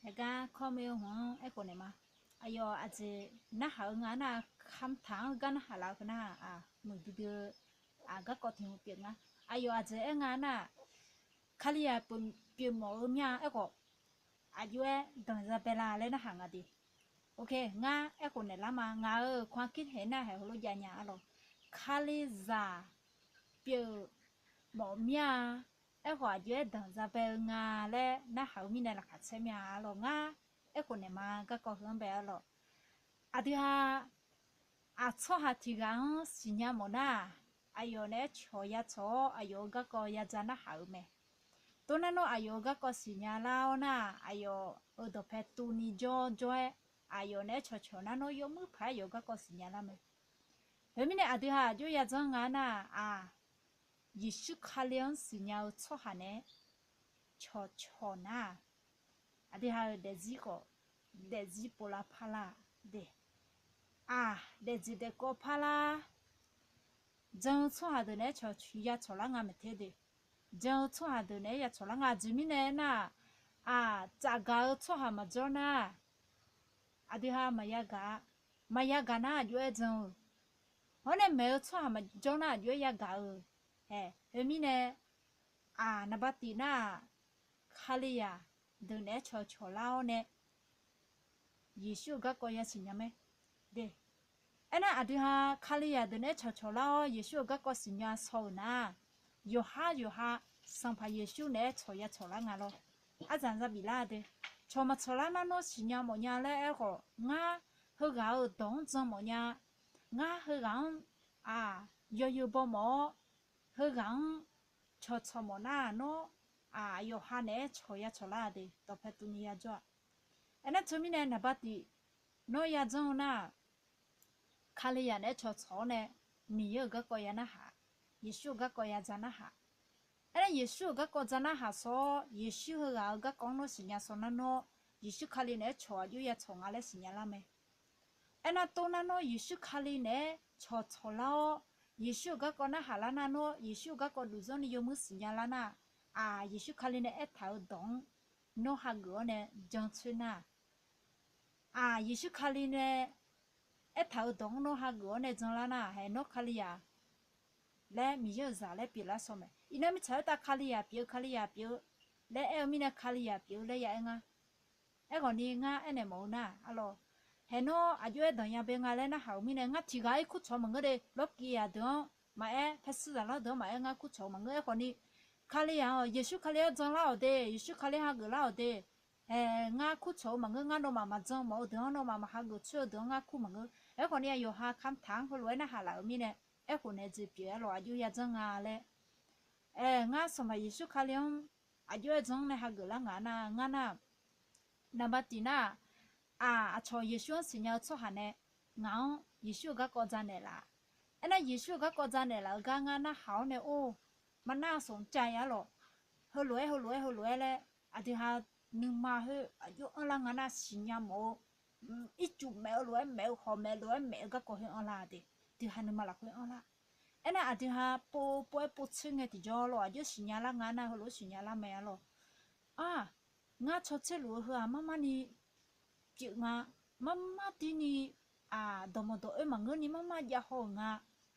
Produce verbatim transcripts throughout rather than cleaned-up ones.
Haeqgar kawr mae-eu hmq-anr aerkhof naeq ma. Aqyawf aqjeq narhaq-eu nga nar, kamq taq-anr gar narhaq laf-eu heu nar-aq, muiqdui dui-eu garkawv tiq hmq pyeuf nga. Aqyawf aqjeq aer nga nar, Kalizaq pyeufmawf-eu mir-a aerkhawf, aqjox-aer danqza bae la laer narhaq nga de. Oke, ngar aerkhof naeqlar ma. Ngaq-euq ความคิดเห็น nar haeq heulof jav nya arlawq. Kalizaq pyeufmawf mir-a aerkhawf, aqjox-aer danqza bae-eu nga laer narhaq-eu mirnae laqkhaq caer mir-a arlawq. Ngar aerkhof naeq ma. Garkawv heu-anr bae arlawq. Aqdui ha, aq, tsawrhaq tiq ghaq-anr siqnya mawf nar-aq, aqyawf naeq-aer cawq ya cawq-awr, aqyawf-euq garkawv ya dza narhaq-eu mae. Tov nar nawr aqyawf-euq garkawv siqnya lar-awr nar-aq, aqyawf-euq dawqpae tuvni jawr jawr-aer, aqyawf naeq-aer cawqcawq nar nawr yawmuir paq-aer aqyawf-euq garkawv siqnya lar mae. Khoermirnae aqdui ha aqjox ya dzanr nga nar-aq, Yeqsur Kali-anr siqnya-eu tsawrhaq naeq-aer cawqcawq nar-aq, aqdui ha-euq daefzir khawf, daefzir pov lar par lar de. Aq, daefzir daefkawv par lar. Jan-eu tsawrhaq deuq naeq-aer cawq ya cawq lar nga maeqte de. Jan-eu tsawrhaq deuq naeq-aer ya cawq lar nga. Aqjeq mirnae nar-aq, aq, tsafgaq-eu tsawrhaq maqjawr nar, aqdui ha maqya gaq-a. Maqya gaq nar aqjox-aer jan-eu. Hawr nae maeq-eu tsawrhaq maqjawr nar aqjox-aer ya gaq-eu. Haeq, khoermirnae, aq, naqba tif nar-aq, Kalizaq deuq naeq-aer cawq cawq lar-awr nae, Yeqsur-euq garkawv ya siqnya mae de. Aernar aqdui ha Kalizaq deuq naeq-aer cawq cawq lar-awr Yeqsur-euq garkawv siqnya shaw-euq nar, yawqhar yawqha Sanqpaq Yeqsur naeq-aer cawq ya cawq lar nga lawr. Arzaq za bif lar de. Cawq maqcawq lar nar nawr siqnya mawfnya laer aerkhawf, ngar heughaq-euq dawq-anr jan mawfnya. Ngar heughaq-anr, aq, yawzeu baw mawf-awr, heughaq-anr cawqcawq mawf nar nawr, aq, yawqha naeq-aer cawq ya cawq lar de. Dawqpae tuvni ya jawr-a. Aernar teumirnae naqba tif nawr ya janr-eu nar-aq, Kalizaq naeq-aer cawqcawq-awr nae Miqyaer-euq garkawv ya narhaq, Yeqsur-euq garkawv ya dza narhaq. Aernar Yeqsur-euq garkawv dza narhaq shaw-awr, Yeqsur heughaq-euq garkawv-anr nawr siqnya shaw nar nawr, Yeqsur Kali naeq-aer cawq aqjox ya cawq nga laer siqnya lar mae. Aernar tov nar nawr Yeqsur Kali naeq-aer cawqcawq lar-awr, Yeqsur-euq garkawv narhaq lar nar nawr, Yeqsur-euq garkawv duqzanr ni yawmuir siqnya lar nar, aq, Yeqsur Kali nae aertaq-eu dawq-anr nawr hageuf-awr nae jancoer nar, aq, Yeqsur Kali nae aertaq-eu dawq-anr nawr hageuf-awr nae janlar nar, haeq, nawr Kalizaq laer Miqyaer-euq zaq laer pyeuflar shaw mae. Iqnan mirtsaq khoertav Kalizaq pyeuf-eu, Kalizaq pyeuf-eu laer aer-eu mirnae Kalizaq pyeuf-eu laer ya aer ngar. Aerkhawf ni ngar aernaeq mawf-eu nar, arlawq, haeq, nawr aqjox-aer danqnya bae nga laer narhaq-euq mirnae ngar tiq ghaq-ir kurcawq-eu maqngeur de. Lawrkiv aqdui-anr maqaer, paershuir zaqlanr deuq-anr maqaer ngar kurcawq-eu maqngeur. Aerkhawf ni Kalizaq-awq, Yeqsur Kali-anr janlar-awq de, Yeqsur Kali hageuf lar-awq de. Aer, ngar kurcawq-eu maqngeur. Ngar nawmaf maqjan mawf-eu deuq-anr, nawmaf maqhageuf coer-eu deuq-anr ngar kur maqngeur. Aerkhawf ni aqyawf ha kamq taq-anr heulof-aer narhaq laf-euq mirnae, aerkhof naeq jeq pyeuf-aer lawq, aqjox ya janr nga laer. Aer, ngar Sanqpaq Yeqsur Kali-anr aqjox-aer janr nae hageuf lar ngaq nar, ngar nar, naqba tif nar-aq, aq, aqcawq Yeqsur-anr siqnya-eu tsawrhaq nae ngaq-anr Yeqsur-euq garkawv dzaq naeqlaf. Aernar Yeqsur-euq garkawv dzaq naeqlaf-eu gar ngar narhaq-awr nae or, maqnar-eu sanqcav-ir arlawq. Heulof-aer heulof-aer heulof-aer laer, aqdui ha nuima khoer aqjox anrlar nga nar siqnya mawf-eu, ircuf maef-eu lof-aer maef-eu, hawq maef lof-aer maef-eu garkawv khoer anrlar de. Aqdui ha nuima lafkhoer anrlar. Aernar aqdui ha pov pov-aer pov tsoer ngae tiqjawr lawq, aqjox siqnya lar nga nar heulof-aer siqnya lar mae arlawq. Aq, ngar caw tser luf-eu heu-aq marmar ni pyeuf nga, marmar tir ni, aq, dawqmawq dawq oer maqngeur ni marmar jav haw-euq nga.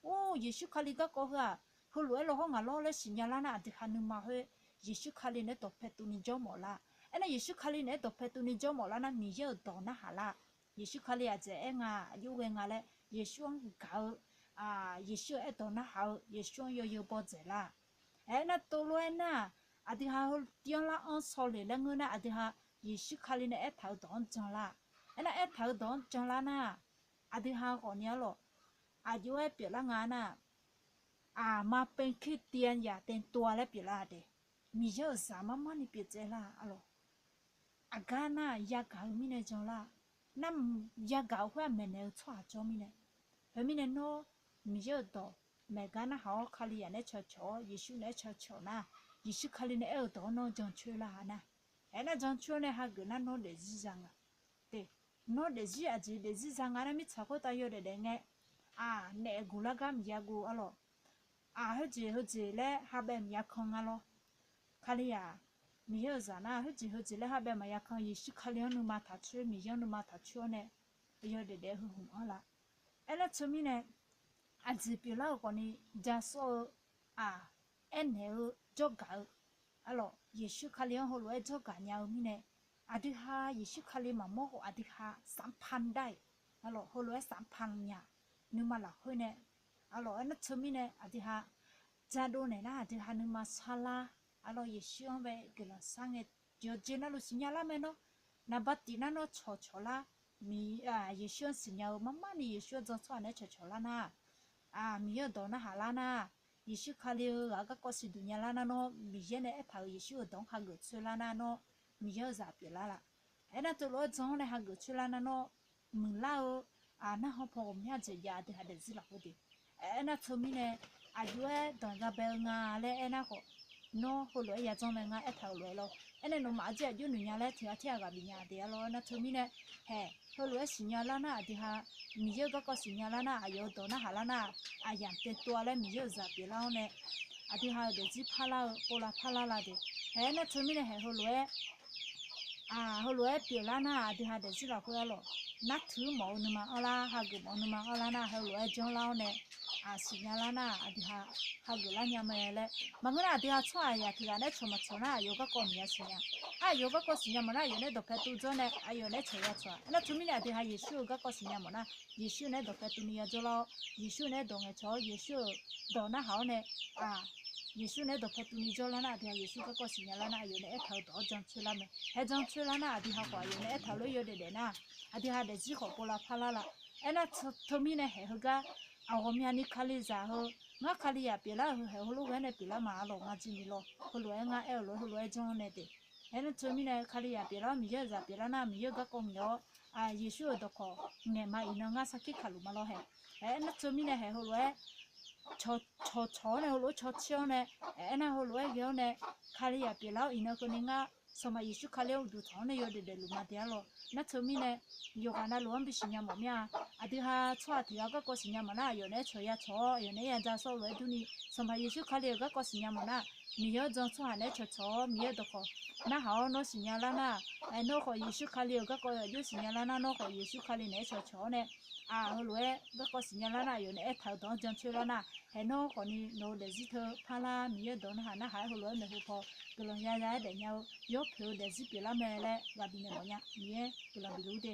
Or, Yeqsur Kali garkawv heu-aq heulof-aer lawhawr ngaq lawr laer siqnya lar nar, aqdui ha nuima khoer Yeqsur Kali naeq-aer dawqpae tuvni jawr mawf lar. Aernar Yeqsur Kali naeq-aer dawqpae tuvni jawr mawf lar nar, Miqyaer-euq dawq narhaq lar. Yeqsur Kali aqjeq aer nga, aqjox ghae nga laer Yeqsur-anr gaq-eu, Yeqsur-euq aerdawq narhaq-eu, Yeqsur-anr yawzeu baw dzaeq lar. Aernar tov lof-aer nar, aqdui ha heu tiv-anr lar-anr shaw le laer ngeur nar, aqdui ha Yeqsur Kali nae aertaq-eu dawq-anr jan lar. Aernar aertaq-eu dawq-anr jan lar nar, aqdui ha khawf ni arlawq, aqjox-aer pyeuflar nga nar, aqma เป็นคริสเตียนอย่างเต็มตัว laer pyeuflar de. Miqyaer-euq zaq marmar ni pyeuf tsaev lar arlawq. Aqgar nar yagaq-eu mirnae jan lar. Nar, yagaq-eu khoer-aq maeqnaeq-eu tsawrhaq jawr mirnae. Khoermirnae nawr Miqyaer-euq dawq maeq gar narhaq-awr, Kalizaq naeq-aer cawqcawq-awr, Yeqsur naeq-aer cawqcawq nar, Yeqsur Kali nae aer-eu dawq-anr nawr jancoer lar nar. Aernar jancoer nae hageuf nar nawr daefzir za nga. Te, nawr daefzir aqjeq daefzir za nga nar, mirtsaq khoertav yawdaef daef ngae, aq, naef guq lar gar maqya guv arlawq. Aq, heujeq heujeq laer ha bae maqya kan nga lawr. Kalizaq Miqyaer-euq zaq nar heujeq heujeq laer ha bae maqya kan, Yeqsur Kali-anr nuima taqcoer, Miqyaer-anr nuima taqcoer-awr nae yawdaef daef-eu heu hmq-anr la. Aernar teumirnae aqjeq pyeuflar-euq khawfni ja sawr-eu, aq, aernaeq-eu jawrgaq-eu, arlawq, Yeqsur Kali-anr heulof-aer jawrgaq nya-eu mirnae, aqdui ha Yeqsur Kali maqmawr khawf aqdui ha sanqpaq dar-iq, arlawq, heulof-aer sanqpaq nya, nuima lafkhoer nae, arlawq, aernar teumirnae aqdui ha jadov naeq nar aqdui ha nuima sarlar, arlawq, Yeqsur-anr bae guiqlanq sar ngae, yawqjeq navluf siqnya lar mae nawr, naqba tif nar nawr cawqcawq lar, Miq, Yeqsur-anr siqnya-eu marmarni Yeqsur-anr jan tsawrhaq naeq-aer cawqcawq lar nar, Miqyaer-euq dawq narhaq lar nar, Yeqsur Kali-eu ghaq garkawv siqduq nya lar nar nawr, Miqyaer nae aertaq-euq Yeqsur-euq dawq-anr hageuf coer lar nar nawr, Miqyaer-euq zaq pyeuflar laf. Aernar teulof-aer jan-awr nae hageuf coer lar nar nawr, muiqlar-eu, aq, narhaq paw ghawqmya jeq jav aqdui ha daefzir lafkhoer de. Aernar teumirnae aqjox-aer danqza bae-eu nga laer aernar khawf, nawr heulof-aer yajanr mae ngar aertaq-euq lof-aer lawr. Aernae nawmaf arjir aqjox noeq nya laer tiq ghaq tir aqghaq bif nya de, arlawq, aernar teumirnae, haeq, heulof-aer siqnya lar nar aqdui ha, Miqyaer-euq garkawv siqnya lar nar aqyawf-euq dawq narhaq lar nar, aqyamq taev tov-a laer Miqyaer-euq zaq pyeuflar-awr nae, aqdui ha-euq daefzir parlar-eu povlav parlar la de. Haeq, aernar teumirnae haeq heulof-aer, aq, heulof-aer pyeuflar nar aqdui ha daefzir lafkhoer arlawq, nartuir mawf-eu nuima anrlar, hageuf mawf-eu nuima anrlar nar heulof-aer janrlar-awr nae, aq, siqnya lar nar aqdui ha hageuf lar nya mae laer. Maqngeur nar aqdui ha tsawrhaq yaq tiq ghaq naeq-aer cawq maqcawq nar aqyawf-euq garkawv Miqyaer siqnya. Aqyawf-euq garkawv siqnya mawf nar aqyawf naeq-aer dawqpae tuv jawr nae aqyawf naeq-aer cawq ya cawq-a. Aernar teumirnae aqdui ha Yeqsur-euq garkawv siqnya mawf nar, Yeqsur naeq-aer dawqpae tuvni ya jawrlar-awr, Yeqsur naeq-aer dawq ngaeqcawq-awr, Yeqsur-euq dawq narhaq-awr nae, aq, Yeqsur naeq-aer dawqpae tuvni jawrlar nar aqdui ha Yeqsur garkawv siqnya lar nar aqyawf naeq aertaq-eu dawq-anr jancoer lar mae. Haeq jancoer lar nar aqdui ha khawf aqyawf naeq aertaq-eu lof-aer yawdaef daef nar, aqdui ha daefzir khawf povlav parlar la. Aernar teumirnae haeq heugar, aq, ghawqmyani Kalizaq heu, ngar Kalizaq pyeuflar-euq heu haeq heulof ghae-aer nae pyeuflar ma, arlawq, ngar jir ni lawr, heulof-aer ngar aer-eu lof-aer heulof-aer janr nae de. Aernar teumirnae Kalizaq pyeuflar-awr Miqyaer-euq zaq pyeuflar nar Miqyaer-euq garkawv ngaeq-awr, aq, Yeqsur-euq dawqkawq ngaeq ma iqnan ngar sarkir kaqluf ma lawr haeq. Aernar teumirnae haeq heulof-aer cawqcawq-awr nae heulof-aer cawqcawq-awr nae, aernar heulof-aer ghae-awr nae, Kalizaq pyeuflar-awr iqnan keuvni ngar Sanqpaq Yeqsur Kali-anr uqduq tanq-awr nae yawdaef daefluf ma de, arlawq, nar teumirnae yawqghaq navluf-anr bisiqnya mawf mir-a. Aqdui ha tsawrhaq tiq ghaq garkawv siqnya mawf nar aqyawf naeq-aer cawq ya cawq-awr aqyawf naeq-aer ya ja sawr lof-aer durni, Sanqpaq Yeqsur Kali-euq garkawv siqnya mawf nar, Miqyaer-anr jan tsawrhaq naeq-aer cawqcawq-awr Miqyaer-euq dawqkawq narhaq-awr nawr siqnya lar nar, aer, nawr khawf Yeqsur Kali-euq garkawv aqjox siqnya lar nar, nawr khawf Yeqsur Kali naeq-aer cawqcawq-awr nae, aq, heulof-aer garkawv siqnya lar nar aqyawf naeq aertaq-eu dawq-anr jancoer lar nar, haeq, nawr khawfni nawq-eu daefzir teu parlar Miqyaer-euq dawq narhaq narhaq-aer heulof-aer maeqhu paw guiqlanq ya ya-aer daefnya-eu yawpoeq-eu daefzir pyeuflar mae laer ghaq bifnaeq mawfnya. Miqyaer guiqlanq bifluf-ur de.